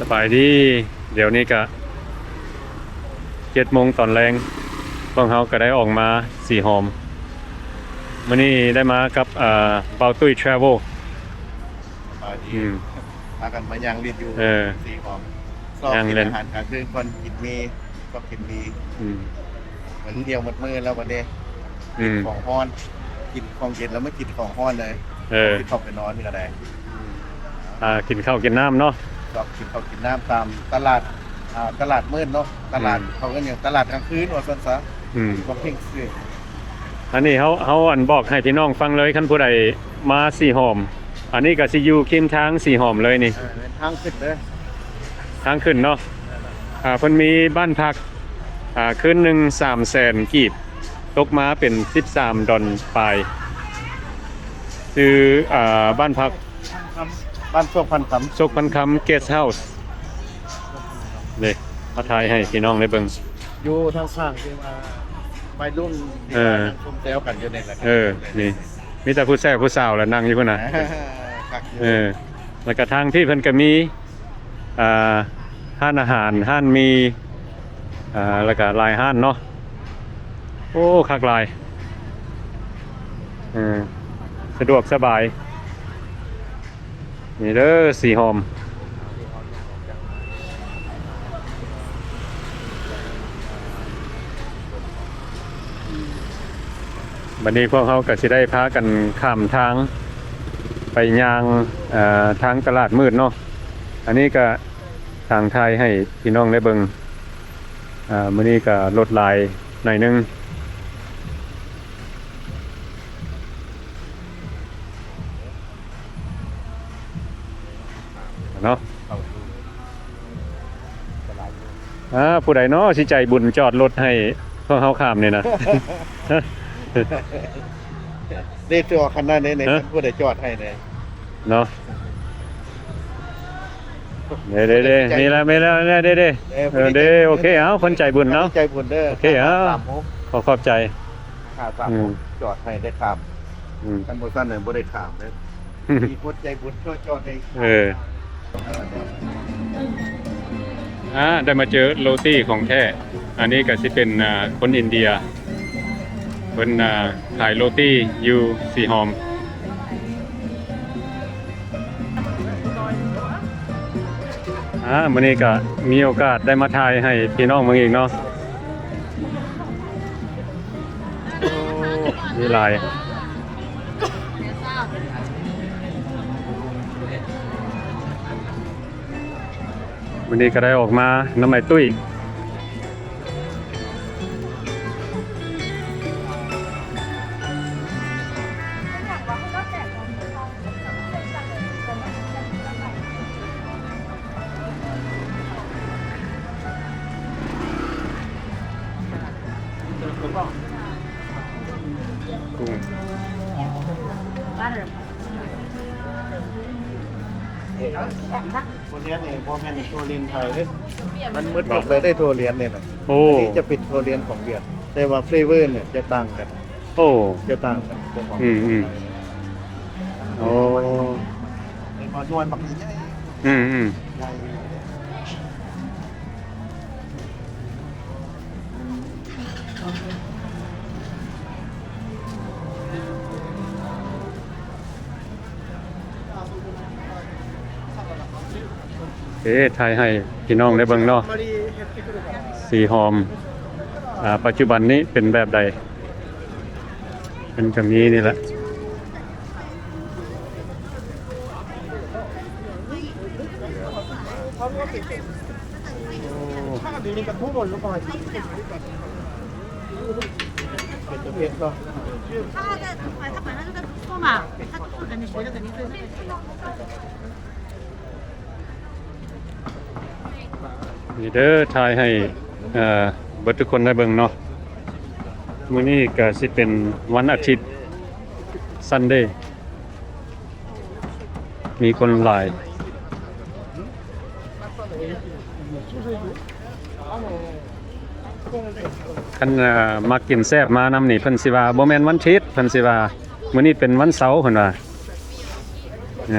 ສະບາຍດີ ດຽວນີ້ກະເຈັດໂມງຕອນແລງ ພວກເຮົາກະໄດ້ອອກມາສີຫອມ. ມື້ນີ້ໄດ້ມາກັບ ເອີ ບ່າວຕຸ້ຍ Travel. ສະບາຍດີ ອືມ ພາກັນມາຍ່າງຫຼິ້ນຢູ່ ເອີ ສີຫອມ ຊອກກິນອາຫານກາງຄືນກ່ອນ ກິນໝີ່ ຊອກກິນໝີ່ ອືມ ມັນທ່ຽວໝົດມື້ແລ້ວບັດນີ້ ອືມ ຂອງຮ້ອນ ກິນຂອງເຢັນແລ້ວມາກິນຂອງຮ້ອນເລີຍ ເອີ ກິນເຂົ້າໄປນອນນີ້ກະໄດ້ ອ່າ ກິນເຂົ້າກິນນ້ຳເນາະ ຊອກກິນເຂົ້າກິນນ້ຳຕາມຕະຫຼາດ ອ່າ ຕະຫຼາດມືດເນາະ ຕະຫຼາດ ອືມ ເຂົາເອີ້ນຫຍັງ ຕະຫຼາດກາງຄືນວ່າຊັ້ນຊະ ອືມ ກຳແພງເສນ. ອັນນີ້ເຮົາ ເຮົາອັນບອກໃຫ້ພີ່ນ້ອງຟັງເລີຍ ຄັນຜູ້ໃດມາສີຫອມ ອັນນີ້ກະຊິຢູ່ຄຽງທາງສີຫອມເລີຍນີ້ ເອີ ແມ່ນທາງຂຶ້ນເດີ ທາງຂຶ້ນເນາະ ອ່າ ເພິ່ນມີບ້ານພັກ ອ່າ ຄືນໜຶ່ງສາມແສນກີບ ຕົກມາເປັນສິບສາມດອນປາຍ ຊື່ ອ່າ ບ້ານພັກ ບ້ານໂຊກພັນຄຳ ໂຊກພັນຄຳ Guest House ເດ້ ມາຖ່າຍໃຫ້ພີ່ນ້ອງໄດ້ເບິ່ງ ຢູ່ທາງຂ້າງທີ່ວ່າໄວລຸ້ນ ເອີ ທີ່ວ່ານັ່ງຊົມແຊວກັນຢູ່ນີ້ແຫຼະ ເອີ ນີ້ ມີແຕ່ຜູ້ແຊບຜູ້ສາວລະນັ່ງຢູ່ພຸ້ນນະ ຄັກຢູ່ ເອີ ແລ້ວກະທາງພີ້ເພິ່ນກະມີ ອ່າ ຮ້ານອາຫານ ຮ້ານໝີ່ ອ່າ ແລ້ວກະຫຼາຍຮ້ານເນາະ ໂອ້ ຄັກຫຼາຍ ເອີ ສະດວກສະບາຍ ນີ້ເດີ ສີຫອມ. ບັດນີ້ພວກເຮົາກະຊິໄດ້ພາກັນຂ້າມທາງໄປຍ່າງ ເອີ ທາງຕະຫຼາດມືດເນາະ ອັນນີ້ກະທາງຖ່າຍໃຫ້ພີ່ນ້ອງໄດ້ເບິ່ງ ອ່າ ມື້ນີ້ກະລົດຫຼາຍໜ້ອຍໜຶ່ງ ເນາະ ອ່າ ຜູ້ໃດເນາະຊິໃຈບຸນຈອດລົດໃຫ້ພວກເຮົາຂ້າມນີ້ນະ ເດ້ ຕົວະຂະໜາດນີ້ ຮະ ຜູ້ໃດຈອດໃຫ້ແດ່ ເນາະ ເດ້ໆໆ ນີ້ລະ ນີ້ລະ ເດ້ໆ ເອີ ເດ້ ໂອເຄ ເອົາ ຄົນໃຈບຸນເນາະ ໃຈບຸນເດີ ໂອເຄ ເອົາ ສາມຫົກ ຂໍຂອບໃຈ ຫ້າສາມຫົກ ອືມ ຈອດໃຫ້ໄດ້ຂ້າມ ອືມ ຄັນບໍ່ຊັ້ນນະບໍ່ໄດ້ຂ້າມເດີ ມີຄົນໃຈບຸນຊ່ວຍຈອດໃຫ້ ເອີ ອ່າ ໄດ້ມາເຈີໂຣຕີຂອງແທ້ ອັນນີ້ກະຊິເປັນ ອ່າ ຄົນອິນເດຍ ເພິ່ນ ອ່າ ຂາຍໂຣຕີຢູ່ສີຫອມ ອ່າ ມື້ນີ້ກະມີໂອກາດໄດ້ມາຖ່າຍໃຫ້ພີ່ນ້ອງເບິ່ງອີກເນາະ ໂອ້ ມີຫຼາຍ ມື້ນີ້ກະໄດ້ອອກມານຳອ້າຍຕຸ້ຍ ກຸ້ງ ທຸລຽນນີ້ບໍ່ແມ່ນທຸລຽນໄທເດ້ ມັນໝົດທຸກເລີຍເດ້ ທຸລຽນນີ້ນະ ໂອ້ ອັນນີ້ຈະເປັນທຸລຽນຂອງຫວຽດ ແຕ່ວ່າເຟລເວີນີ້ຈະຕ່າງກັນ ໂອ້ ຈະຕ່າງກັນ ອືມໆ ໂອ້ ເຫັນບໍ່ ໜ່ວຍບັກໃຫຍ່ ອືມໆ ໃຫຍ່ ເອີ ຖ່າຍໃຫ້ພີ່ນ້ອງໄດ້ເບິ່ງເນາະ ສີຫອມ ອ່າ ປັດຈຸບັນນີ້ເປັນແບບໃດ ເປັນກະມີນີ້ແຫຼະ. ນີ້ເດີ ຖ່າຍໃຫ້ ເອີ ເບິດທຸກຄົນໄດ້ເບິ່ງເນາະ ມື້ນີ້ກະຊິເປັນວັນອາທິດ Sunday ມີຄົນຫຼາຍ ຄັນ ເອີ ມັກກິນແຊບມານຳນີ້ ເພິ່ນຊິວ່າບໍ່ແມ່ນວັນທິດ ເພິ່ນຊິວ່າມື້ນີ້ເປັນວັນເສົາ ເພິ່ນວ່າ ເ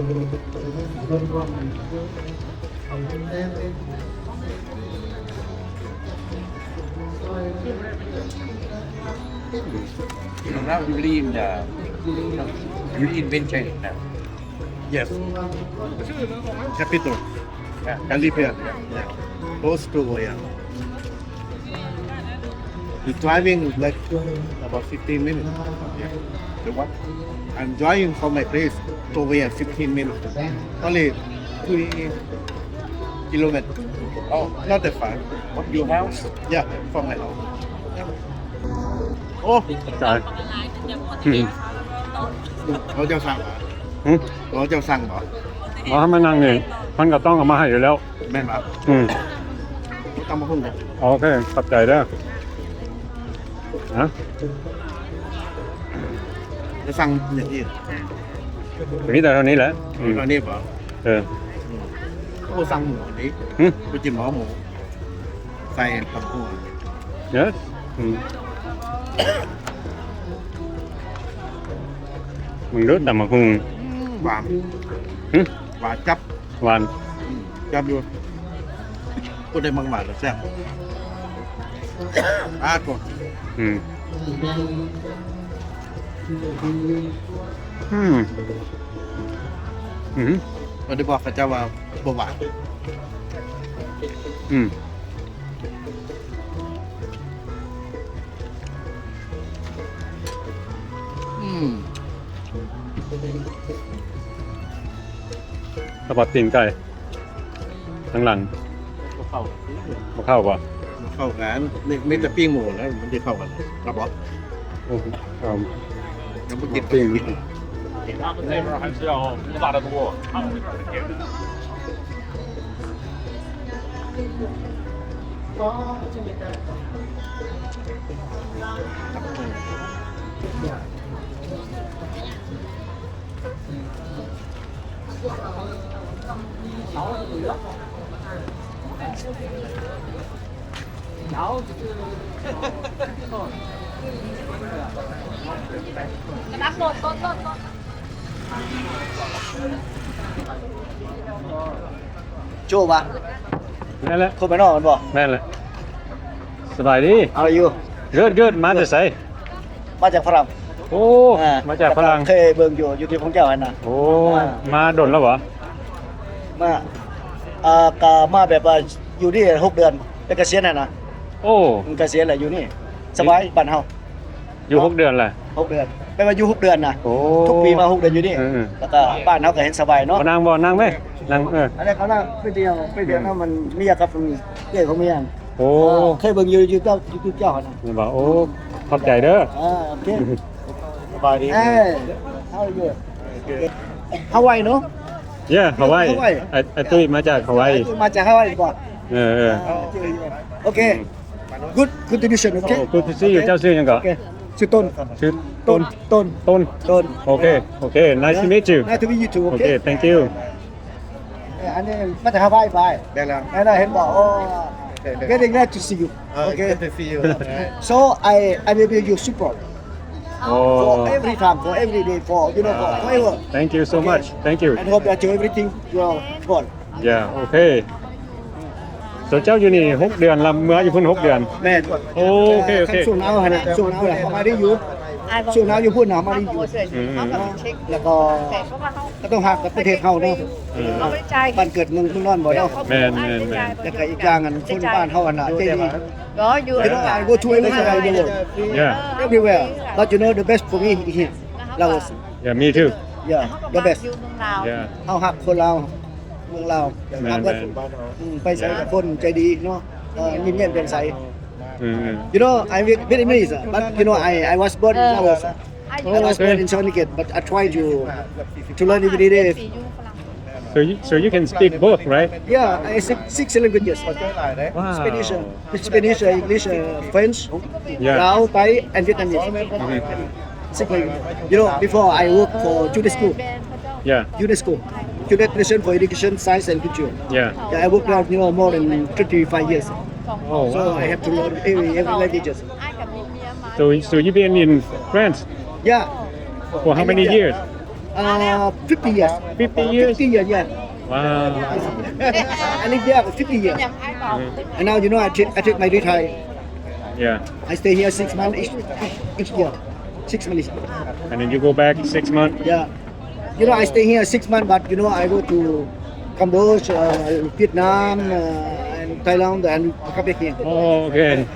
Now you live in the, you live in Vientiane now? Yes. Capital. Yeah. I live here. Yeah. Close to, yeah. It's driving like about fifteen minutes. Yeah. The what? I'm driving from my place to over here fifteen minutes. Only three kilometers. Oh, not that far. What your house? Yeah, from my house. ໂອ້ ຕາຍ ອືມ ເຂົາເຈົ້າສັ່ງບໍ່? ຫຶ? ເຂົາເຈົ້າສັ່ງບໍ່? ບໍ່ ໃຫ້ມານັ່ງນີ້ ມັນກໍຕ້ອງເອົາມາໃຫ້ຢູ່ແລ້ວ. ແມ່ນບໍ່? ອືມ ຕຳບັກຫຸ່ງເດີ. ໂອເຄ ຂອບໃຈເດີ. ຮະ? ຈະສັ່ງຢ່າງອື່ນ? ມີແຕ່ເທົ່ານີ້ແຫຼະ. ອືມ ເທົ່ານີ້ບໍ່? ເອີ ອືມ ໂອ້ ສັ່ງໝູນີ້. ຫຶ? ໄປກິນໝໍໝູ ໃສ່ຕຳຫຸ່ງ. ເອີ ອືມ ເບິ່ງດູຕຳບັກຫຸ່ງ. ຫວານ. ຫຶ? ຫວານຈັບ. ຫວານ. ອືມ ຈັບຢູ່. ຜູ້ໃດມັກຫວານກໍແຊບ. ອາໂກ. ອືມ ອືມ ອືມ ບໍ່ໄດ້ບອກເຂົາເຈົ້າວ່າບໍ່ຫວານ. ອືມ ອືມ ສະບັດຕີນໄກ່ ທາງຫຼັງ ບໍ່ເຂົ້າ ບໍ່ເຂົ້າບໍ່? ບໍ່ເຂົ້າກັນ ມີ ມີແຕ່ປີ້ງໝູແລ້ວ ມັນຊິເຂົ້າກັນກັບບໍ່? ໂອ້ ເຂົ້າ ຍັງບໍ່ກິນປີ້ງ. ໂຈ້ປະ? ແມ່ນແຫຼະ ຄົນບ້ານນອກແມ່ນບໍ່? ແມ່ນແຫຼະ. ສະບາຍດີ. How are you? Good, good. ມາແຕ່ໃສ? ມາຈາກຝຣັ່ງ. ໂອ້ ອາ ມາຈາກຝຣັ່ງ. ເຄີຍເບິ່ງຢູ່ ຢູ່ທີ່ພວກເຈົ້າຫັ້ນນະ. ໂອ້ ອາ ມາດົນແລ້ວບໍ່? ມາ ເອີ ກະມາແບບວ່າຢູ່ນີ້ຫົກເດືອນ ເປັນກະສຽນຫັ້ນນະ. ໂອ້ ເປັນກະສຽນແລ້ວຢູ່ນີ້ ສະບາຍບ້ານເຮົາ. ຢູ່ຫົກເດືອນແຫຼະ. ຫົກເດືອນ ແປວ່າຢູ່ຫົກເດືອນນະ. ໂອ້ ທຸກປີມາຫົກເດືອນຢູ່ນີ້. ເອີ ແລ້ວກໍບ້ານເຮົາກໍເຫັນສະບາຍເນາະ. ມານັ່ງບໍ່? ນັ່ງແມ່ ນັ່ງ. ເອີ ອັນນີ້ເຂົານັ່ງໄປທ່ຽວ ໄປທ່ຽວນຳມັນເມຍກັບເມຍເຂົາເມຍ. ໂອ້ ເອີ ເຄີຍເບິ່ງຢູ່ຢູທູບ ຢູທູບເຈົ້າຫັ້ນນະ. ແມ່ນບໍ່? ໂອ້ ຂອບໃຈເດີ. ອ່າ ໂອເຄ ສະບາຍດີ. ເອີ How are you? Hawaii, no? Yeah, Hawaii. Hawaii. ໄອ້ ໄອ້ຕຸ້ຍມາຈາກ Hawaii. ໄອ້ຕຸ້ຍມາຈາກ Hawaii ບໍ່? ເອີ ເອີ ໂອເຄ ໂອເຄ. Good contribution, okay? Oh, good to see you. ເຈົ້າຊື່ຫຍັງເກາະ? ໂອເຄ ຊື່ຕົ້ນ. ຊື່ ຕົ້ນ ຕົ້ນ ຕົ້ນ ຕົ້ນ. Okay, okay. Nice to meet you. Nice to meet you too, okay? Okay, thank you. ເອີ ອັນນີ້ມາຈາກ Hawaii ໄປ. ແມ່ນແລ້ວ ແມ່ນແລ້ວ ເຫັນບໍ່? ໂອ້ very glad to see you. Okay, good to see you. So I, I will be your support. Oh. For every time, for every day, for, you know, for forever. Thank you so much. Thank you. And hope that you everything will go. Yeah, okay. So ເຈົ້າຢູ່ນີ້ຫົກເດືອນ ລະເມືອຢູ່ພຸ້ນຫົກເດືອນ. ແມ່ນ. ໂອເຄ ໂອເຄ. ຊ່ວງໜາວຫັ້ນນະ ຊ່ວງໜາວນະ ເຮົາມາໄດ້ຢູ່ ຊ່ວງໜາວຢູ່ພຸ້ນນະ ເຮົາມາໄດ້ຢູ່. ອືມ ແລ້ວກໍ ກໍຕ້ອງຮັກກັບປະເທດເຮົາເນາະ. ອືມ ບ້ານເກີດເມືອງນອນບໍ່ເນາະ. ແມ່ນໆໆ. ແລ້ວກໍອີກຢ່າງ ອັນຄົນບ້ານເຮົາຫັ້ນນະ ໃຈດີ. You know, I go to everywhere in the world. Yeah. Everywhere. But you know the best for me is here, Laos. Yeah, me too. Yeah, the best. ເຮົາຮັກຄົນລາວ ເມືອງລາວ. ແມ່ນໆ. ອືມ ໄປໃສກໍຄົນໃຈດີເນາະ. ເອີ ຍິ້ມແຍ້ມແຈ່ມໃສ. ອືມໆ. You know, I'm Viet-, Vietnamese, but, you know, I, I was born in Laos. I was born in Saint Lucia, but I try to, to learn every day. So you, so you can speak both, right? Yeah, I speak six languages. Wow. Spanish, uh, Spanish, uh, English, uh, French, yeah, Lao, Thai, and Vietnamese. Mm-hmm. Six languages. You know, before I work for UNESCO. Yeah. UNESCO, United Nations for Education, Science and Culture. Yeah. Yeah, I work there, you know, more than twenty-five years. Oh, wow. So I have to learn every, every languages. So, so you've been in France? Yeah. For how many years? Uh, fifty years. fifty years? fifty years, yeah. Wow. I live there for fifty years. And now, you know, I take, I take my retire. Yeah. I stay here six months each, each year. Six months. And then you go back six months? Yeah. You know, I stay here six months, but, you know, I go to Cambodia, uh, Vietnam, uh, and Thailand, and come back here. Oh, okay.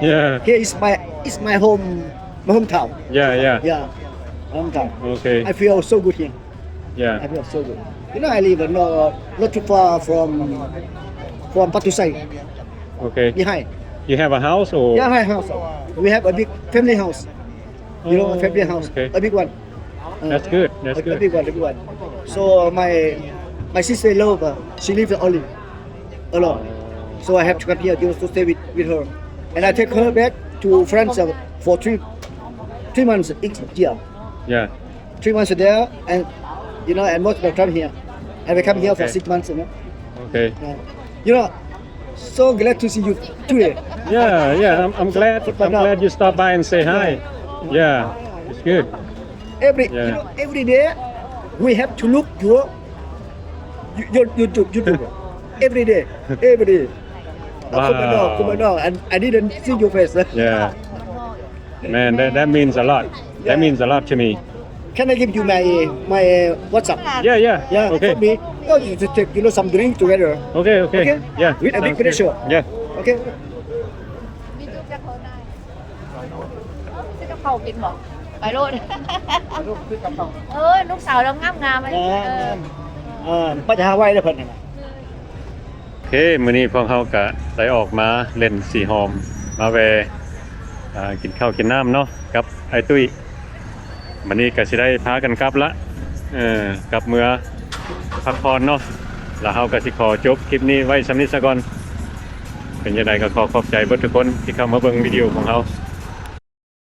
Yeah. Here is my, is my home, my hometown. Yeah, yeah. Yeah, hometown. Okay. I feel so good here. I Yeah. feel so good. You know, I live, uh, not, not too far from, from Pathusai, Okay. behind. You have a house or? Yeah, my house. We have a big family house. You know, a family house. Okay. A big one. Uh, That's good. That's a, a good. big one, a big one. So my, my sister-in-law, uh, she lives only alone. So I have to come here just to stay with, with her. And I take her back to France, uh, for three, three months each year. Yeah. Three months there, and, you know, and most of the time here. And we come here for Okay. six months, you know. Okay. Uh, you know, so glad to see you today. Yeah, yeah. I'm, I'm glad. I'm glad you stop by and say hi. Yeah, it's good. Every, Yeah. you know, every day we have to look your, your, your YouTube, YouTube. Every day, every day. Wow. Come on, come on, and I didn't see your face. Yeah. Man, that, that means a lot. That means a lot to me. Can I give you my, my, uh, WhatsApp? Yeah, yeah. Yeah, Okay. for me. Oh, you just take, you know, some drink together. Okay, okay. Okay? Yeah. With a big Sounds good. pleasure. Yeah. Okay? ຊື້ກັບເຂົ້າກິນບໍ່? ໄປໂລດ. ເອີ ລູກສາວລາວງາມໆ ເອີ ເອີ ໄປຫາໄວ້ເດີເພິ່ນນັ້ນນະ. ໂອເຄ ມື້ນີ້ພວກເຮົາກະໄດ້ອອກມາເລ່ນສີຫອມ ມາແວ່ ອ່າ ກິນເຂົ້າກິນນ້ຳເນາະ ກັບອ້າຍຕຸ້ຍ. ບັດນີ້ກະຊິໄດ້ພາກັນກັບລະ ເອີ ກັບເມືອພັກຜ່ອນເນາະ. ລະເຮົາກະຊິຂໍຈົບຄລິບນີ້ໄວ້ສ່ຳນີ້ສາກ່ອນ. ເປັນຈັ່ງໃດກະຂໍຂອບໃຈເບິດທຸກຄົນທີ່ເຂົ້າມາເບິ່ງວິດີໂອຂອງເຮົາ.